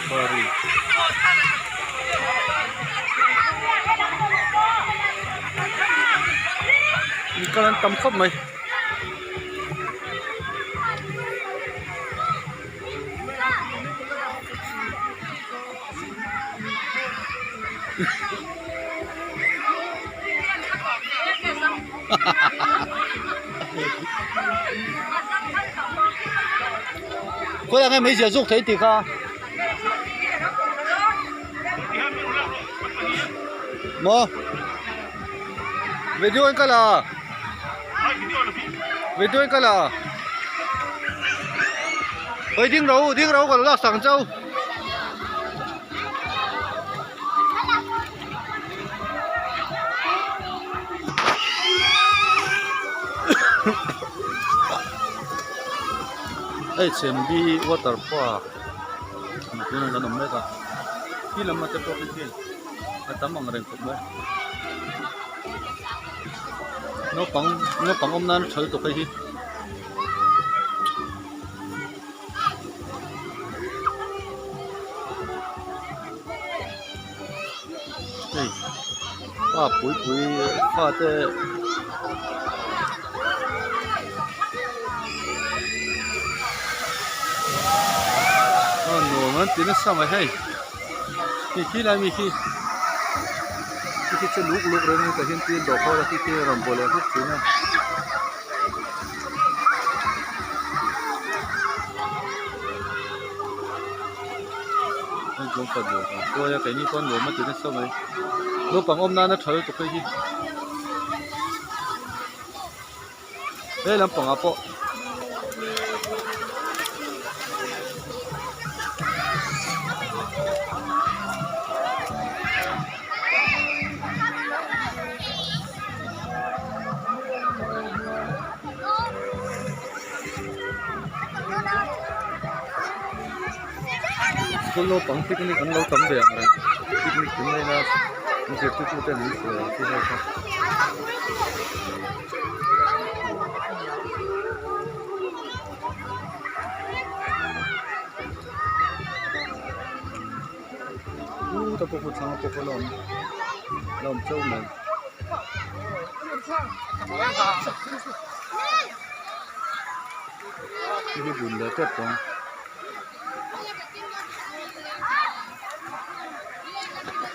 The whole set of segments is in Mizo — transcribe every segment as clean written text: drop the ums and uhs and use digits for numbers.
Safari. Kal an tam khawp mai. Khawi ah nge meizial zawk thei tih kha. Maw video in ka la video in ka la Oi ding ro ding ro ka lo lak sang chau. Hei chhembi water park tunah kan awm mek a khi lam te pawh khi a tam ang reng khawp mai naupang naupang awm nan a tha lutuk hei hi. Hei pa pui pui fate aw nuam an ti nasa mai hei hei khi lai mi khi khi khi chu luk luk reng a tah hian tin dawh khawl a khi khi a rawn bawl leh huk thin a. Hei chuan fanu a hruai a keini pawn nuam a ti nasa mai naupang awm nana tha lutuk hei hi he lampangah pawh. School naupang picnic an lo tam ve ang reng picnic an nei a an zirtirtu ten an hruai ang chu hei kha. Uta pawh khaw thlang pawh khaw la awm la awm chauh mai. Hei hi bun leh tep ang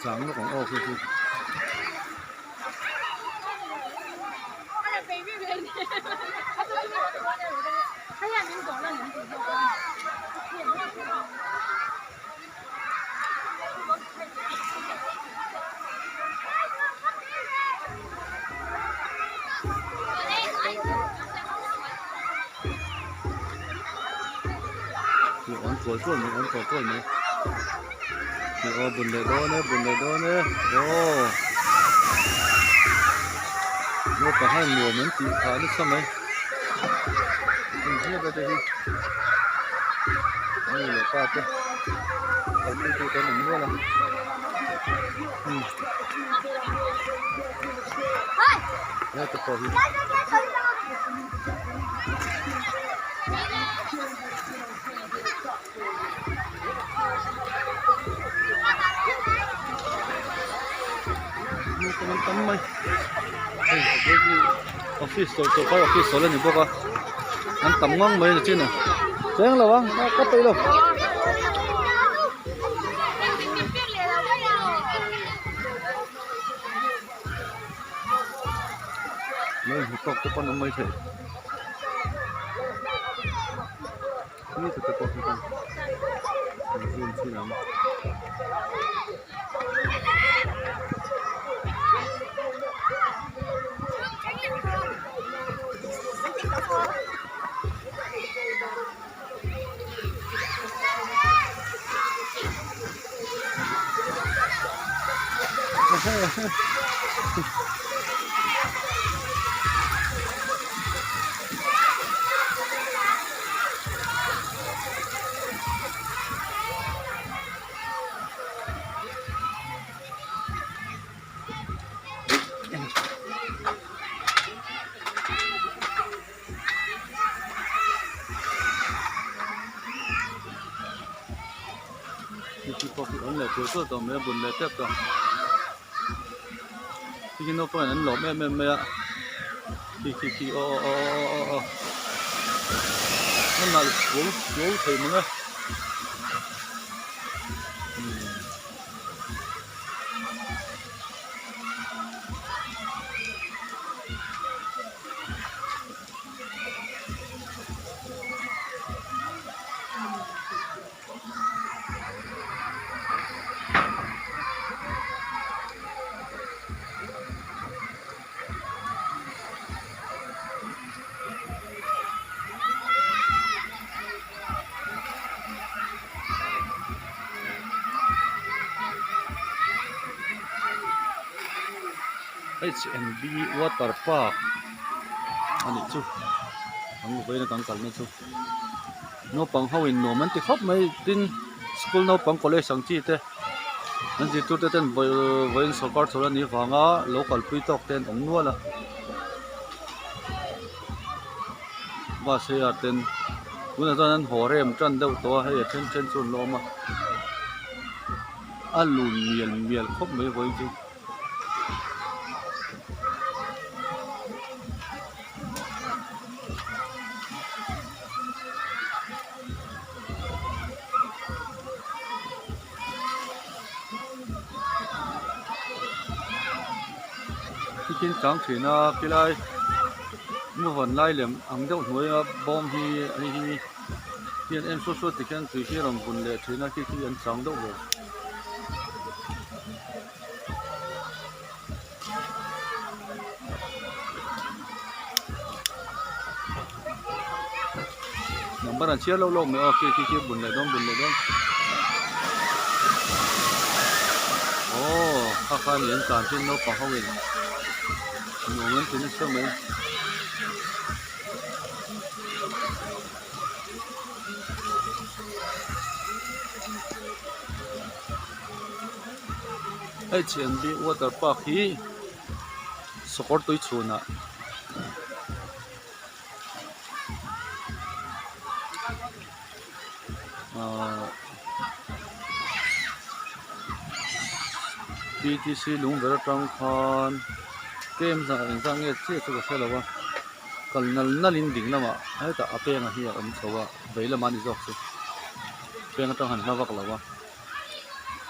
chang lawk ang aw khi chu. An kual kual mai an kual kual mai aw bun leh dawn e bun leh dawn e aw naupang hian nuam an tih phah nasa mai engzia te hi. Nu leh pa te kalpui tu te an awm nual a umm heta pawh hi an tam mai hei a bul hi office sawrkar office sawl a ni bawk a. An tam ngang mai ni chin a cheng lo ang ka peih lo. Lo inhmu tawk te pawn awm mai thei mi te pawh hi chuan an zoom thin ang. tual tual tawh mai a bun leh tep tawh khi khi naupang in an lawm em em mai a khi khi khi aw aw aw aw aw a nalh suau suau thei mang e. H and B water park a nih chu an vawiin a kan kalna chu naupang ho in nuam an ti khawp mai tin school naupang college ang chi te an zirtir te ten vawiin sawrkar chawlh a nih vanga lo kalpui tawk te an awm nual a bus hei ah ten tunah chuan an haw rem tan deuh tawh a hei a then then chu an la awm a a lun mial mial khawp mai vawiin chu. Thil chang thin a khilai muvan lai lem ang deuh hnuaia bawm hi hei hi hi an en suat suat tikhian tui hi a rawn vun leh thin a khi khi an chang deuh ber. Number an chhiar lo lawk mai aw khi khi khi bun leh dawn bun leh dawn aw kha kha ni an tlan thin naupang ho in nuam an ti nasa mai. H and B water park hi sakawr tui chhunah ahh P T C lung ber atang khan tlem zah engzah nge chiah chu ka hre lo a kal nal nal in ding lamah hetah a peng ah hi a awm chho a vei lamah a ni zawk chu peng atang han hla vak lo a.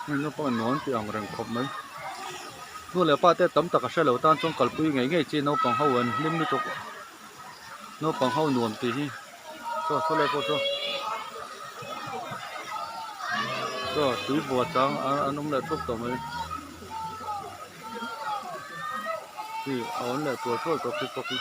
Hei naupang in nuam tih ang reng khawp mai nu leh pa te tam tak a hre lo tan chuan kalpui ngei ngei chi naupang ho an hlim lutuk naupang ho nuam tih hi saw saw lai pawh saw saw tui bua chang an awm leh thup tawh mai hei a awm leh tual tual tawh khi pawh khi.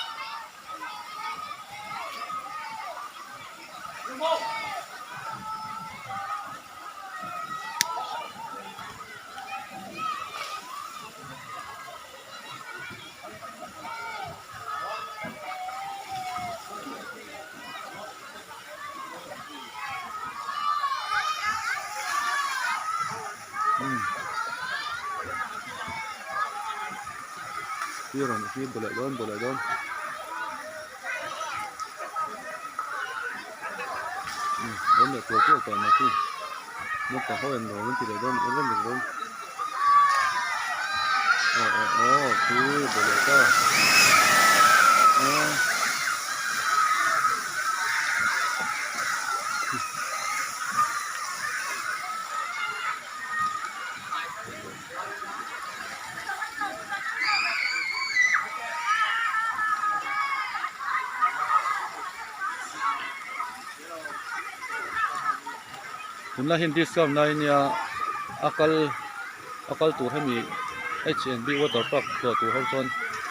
Hi rawn hi bu leh dawn bu leh dawn. Dawn leh tual tual tawh mai khi naupang ho en nuam an ti leh dawn en reng reng dawn aw aw aw khi bu leh ta aw. Tunlai hian discount lai ania a kal a kal tur hemi H and B water park tlawh tur ho chuan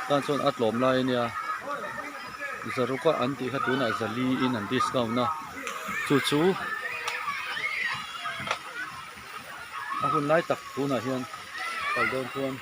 tan chuan a tlawm lai ania zaruk a an tih kha tunah zali in an discount a chu chu. A hun lai tak tunah hian kal dawn chuan.